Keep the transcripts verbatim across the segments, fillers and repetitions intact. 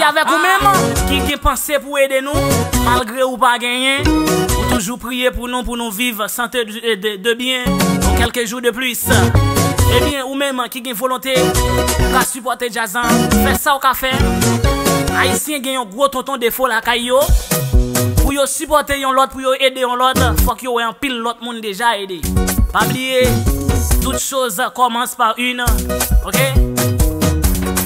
Avèk ou menm ki gen panse pou ede nou, malgre ou pa genyen, ou toujou priye pou nou, pou nou viv sante de, de, de byen, pou kèlke jou de plis. Ebyen, ou menm ki gen volonte, ou ka sipòte djaz lan, fè sa w ka fè. Ayisyen gen yon gwo tonton defo lakay yo. Pou yo sipòte yon lòt, pou yo ede yon lòt, fòk yo wè anpil lòt moun deja ede. Pa bliye, toute chose commence par une. Ok?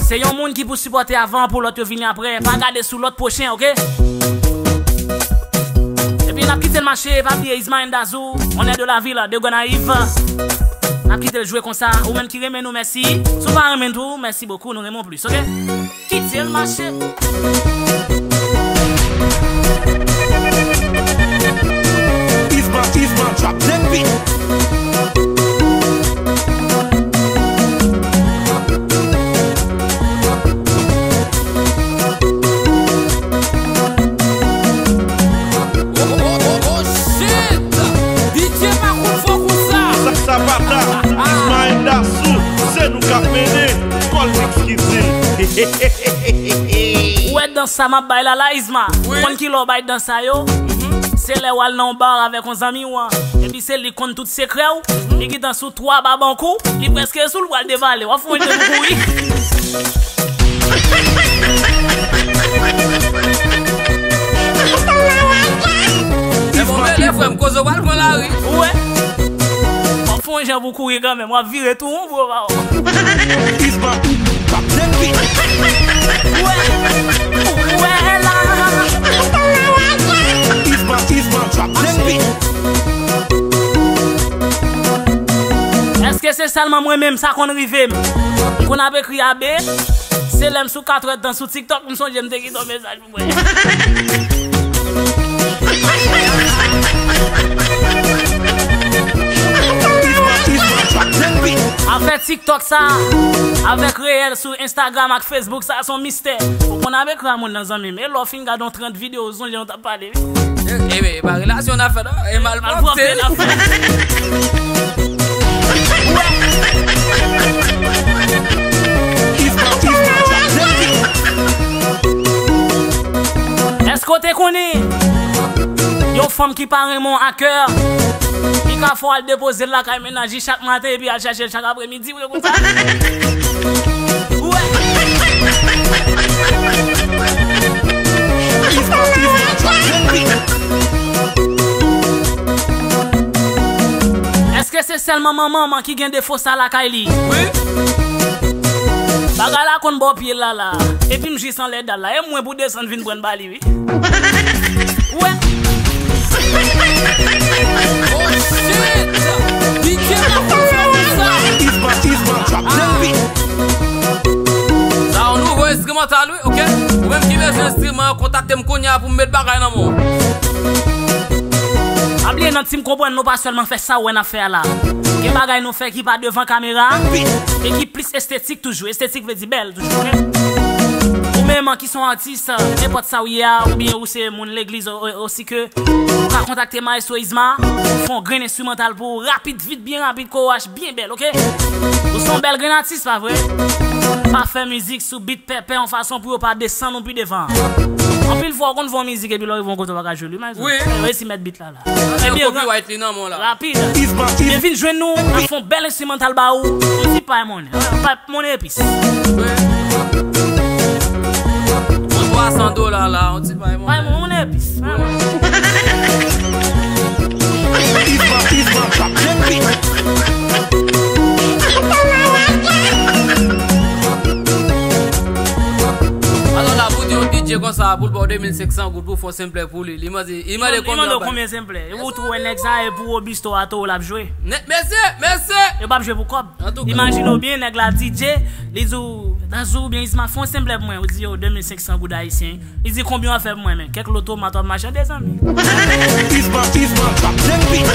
Se yon moun ki pou sipòte avan pou lòt yo vini apre. Pa gade sou lòt pwochen, ok? Epi n ap kite l mache, pa bliye Isma and Dazou, on est de la ville de Gonayiv. N ap kite l jwe konsa. Ou menm ki renmen nou, mèsi. Si w pa renmen tou, mèsi bokou, nou renmen w plis, ok? Kite l mache. Isma, Isma, drop that beat. Oh, oh, oh, oh, shit! D J pa konn fò konsa. Sa, sa pa ta. Isma and Dazou, se nou k ap mennen. Paul Mix ki di l. Ou wè dans sa m ap bay la, la, Isma? Wi. Konn kilè w bay dans sa yo? Se lè w al nan yon bar avèk yon zanmi w an. Epi se li konn tout sekrè w. Li gentan sou twa babankou. Li prèske sou l pral devale. W ap fè yon ide pou kouri. Men bon, men lè frè m koze w al pran lari. Ou wè? W ap fè yon jan pou kouri kanmenm. W ap vire tou won pou yo pa wè w. Isma, drop that beat. Ou wè? Ou wè la? Isma, Isma, drop that beat. Èske se sèlman mwen menm sa konn rive m? M konn ap ekri A B, se lè m sou katrèdtan sou TikTok, m sonje m te kite yon mesaj pou mwen. Afè TikTok sa, avèk reyèl sou Instagram ak Facebook, sa se yon mistè. Ou konn ap ekri a moun nan zanmi m, e lè w fin gade yon trant videyo, ou sonje nou t ap pale. E, e, e pa relasyon n ap fè non, e malpwòpte. Malpwòpte n ap fè. Èske w te konnen yon fanm ki pa renmen w a kè, li ka fè w al depoze l lakay mennaj li chak maten epi al chache l chak apremidi? Di vre konsa. Ou wè? Èske se sèlman manman m ki gen defo sa lakay li? Wi. Bagay la konn ba w pye l la la. Epi m jis anlè dal la. E mwen pou desann vin pran ba li wi. Ou wè? Oh shit! D J pa konn fè konsa. Isma, Isma, drop that beat. Sa yon nouvo enstrimantal wi, ok? Ou menm ki bezwen enstriman, kontakte m kounye a pou m met bagay nan men w. Pa bliye nan Team Konprann nou pa sèlman fè sa w wè n ap fè a la. Gen bagay nou fè ki pa devan kamera e ki plis estetik toujou. Estetik vle di bèl toujou, ok? Ou menm ki se yon atis, nenpòt sa w ye a, oubyen ou se moun legliz o-, o-, osi ke, ou ka kontakte Maestro Isma, fè yon grenn enstrimantal pou ou rapid, vit, byen rapid, kouraj, byen bèl, ok? Ou se yon bèl grenn atis, pa vre? Pa fè mizik sou bit pèpè yon fason pou yo pa desann ou pi devan. Anpil fwa, ou konn fè yon mizik epi lè w rive yon kote w pa ka jwe l, wi, Maestro. Wi. Resi mèt bit la la. Ebyen, copyright li nan men w la. Rapid. Ebyen, vin jwenn nou, n ap fè yon bèl enstrimantal ba ou. Yon ti pay monnen. Pay monnen epis. Wi. Yon twa san dola la, yon ti pay monnen. Pay monnen epis. Pay monnen. Alò la, pou di yon D J konsa, pou l ba w de mil senk san goud pou fè yon senplè pou li, li mande, li mande konbyen? Li mande w konbyen senplè? Ou tou wè nèg sa, e pou Robusto Ato l ap jwe. Nèt, mesye, mesye! Yo p ap jwe pou kòb. Antouka. Imajine w byen, nèg la D J, li di w, Dazou oubyen Isma, fè yon senplè pou mwen. Ou di yo, de mil senk san goud ayisyen. Li di, konbyen w ap fè pou mwen, men? Kèk loto, matòp, machann, de zanmi. Isma, Isma, drop that beat.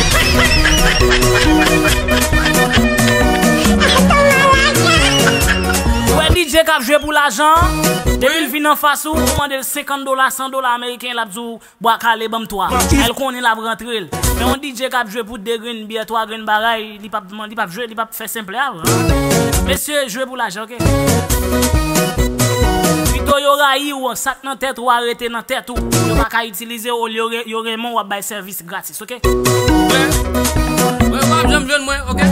Ou wè D J k ap jwe pou lajan, depi l vin anfas ou, ou mande l senkant dola, san dola ameriken, l ap di w, bwa kale, ban m twa. L konnen l ap rantre l. Men yon D J k ap jwe pou de grenn byè, twa grenn bagay, li p ap, li p ap jwe, li p ap fè senplè a. Mesye, jwe pou lajan, ok? To yo rayi w, sa k nan tèt ou a rete nan tèt ou. Yo pa ka itilize w, olye yo re-, yo renmen w, w ap bay sèvis gratis, oke? Mwen, mwen, w ap janm jwenn mwen, oke?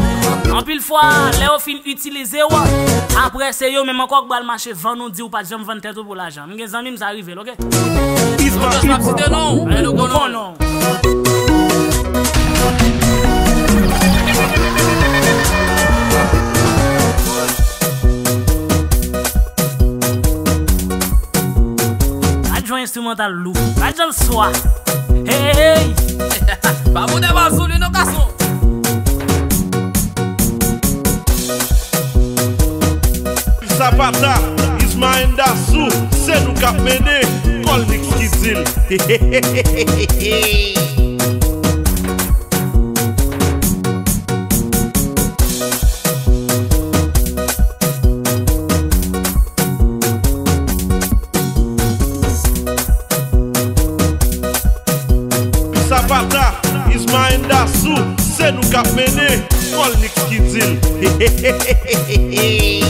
Anpil fwa, lè yo fin itilize w, apre se yo menm ankò k pral mache vann ou, di w pa t janm vann tèt ou pou lajan. M gen zanmi m sa rive l, oke? Isma, Isma. M ap site non, men nou konnen non. Adjwen enstrimantal lou. Adjwen swa. Hey! Pa pote bal sou li non, gason. Sapata, Isma and Dasou, se nou k ap mennen, Colmix ki di l. Sapata, Isma and Dasou, se nou k ap mennen, Colmix ki di l. Hey, hey, hey.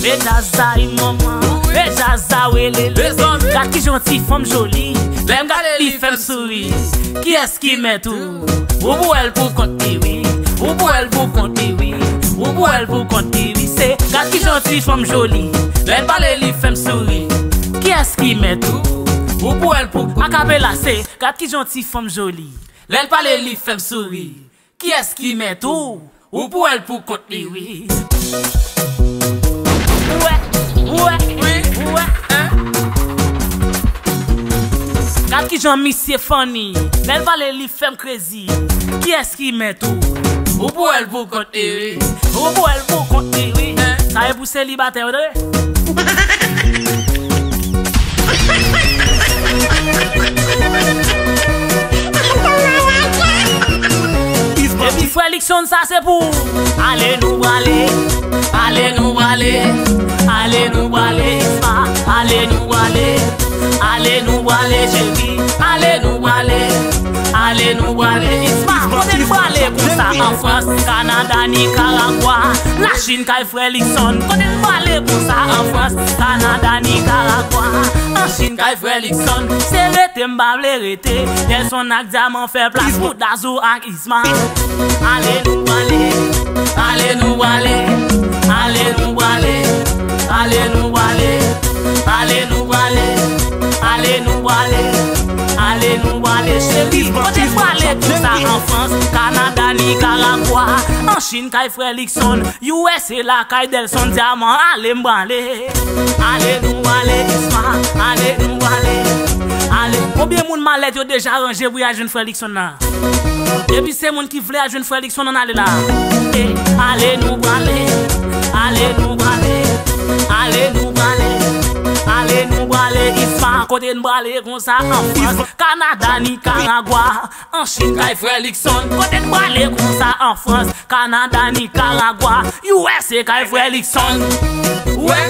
Mezanmi, manman, mezanmi, welele. Gad kijan ti fanm joli. Lè m gade li fè m souri. Kiyès ki mèt ou? Ou pou wè l pou kont li, wi. Ou pou wè l pou kont li, wi. Ou pou wè l pou kont li, wi. Se gad kijan ti fanm joli. Lè l pale, li fè m souri. Kiyès ki mèt ou? Ou pou wè l pou kont li. Akapela se gad kijan ti fanm joli. Lè l pale, li fè m souri. Kiyès ki mèt ou? Ou pou wè l pou kont li, wi. Ou wè, ou wè, wi, ou wè, hein? Gad kijan misye funny. Lè l pale, li fè m crazy. Kiyès ki mèt ou? Ou pou wè l pou kont li, wi. Ou pou wè l pou kont li, wi. Hein? Sa e pou selibatè yo, tande. Epi frè Luckson, sa se pou ou. Ale nou prale, ale nou prale, ale nou prale, Isma, ale nou prale, ale nou prale, cheri, ale nou prale, ale nou prale, Isma, kote n prale konsa? An Frans, Kanada, Nikaragwa, Lachin kay frè Luckson, kote n prale konsa? An Frans, Kanada, Nikaragwa, an Chin kay frè Luckson, se rete m pa vle rete, Nelson ak Dyaman fè plas pou Dasou ak Isma. Ale nou prale, ale nou prale, ale nou prale, ale nou prale, ale nou prale, ale nou prale, ale nou prale, cheri, kote n prale konsa? An Frans, Kanada, Nikaragwa, an Chin kay frè Luckson, U S A lakay Delson, Dyaman, ale m prale, ale nou prale, Isma, ale nou prale, ale. Konbyen moun malèt yo deja ranje pou y al jwenn frè Luckson nan? Depi se moun ki vle al jwenn frè Luckson, ann ale la. Eh, ale nou prale, ale nou prale, ale nou prale, ale nou prale, Isma, kote n prale konsa? An Frans, Kanada, Nikaragwa, an Chin kay frè Luckson, kote n prale konsa? An Frans, Kanada, Nikaragwa, U S A kay frè Luckson. Wè.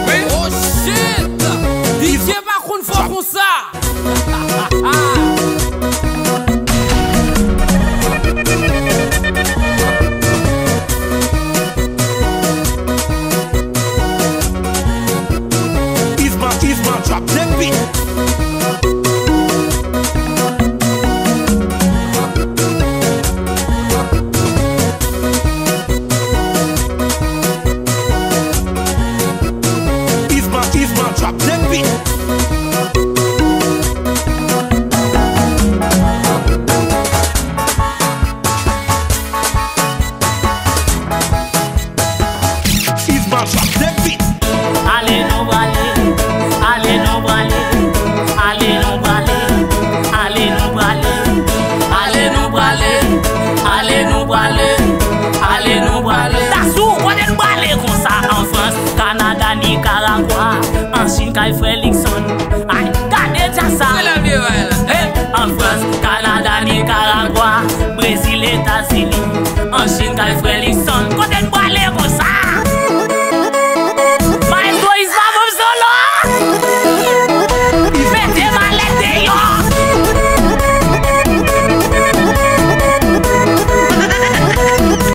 Wi. Oh shit! D J pa konn fò konsa. Isma, Isma, drop the beat. Isma, Isma, drop the beat. Isma, drop the beat. Ale nou prale, ale nou prale, ale nou prale, ale nou prale, ale nou prale, ale nou prale, ale nou prale. Dasou, kote n prale konsa? An Frans, Kanada, Nikaragwa, an Chin kay frè Luckson. Ay, gade dja sa. Hey, an Frans, Kanada, Nikaragwa, Brezil, Etazini, an Chin kay frè Luckson.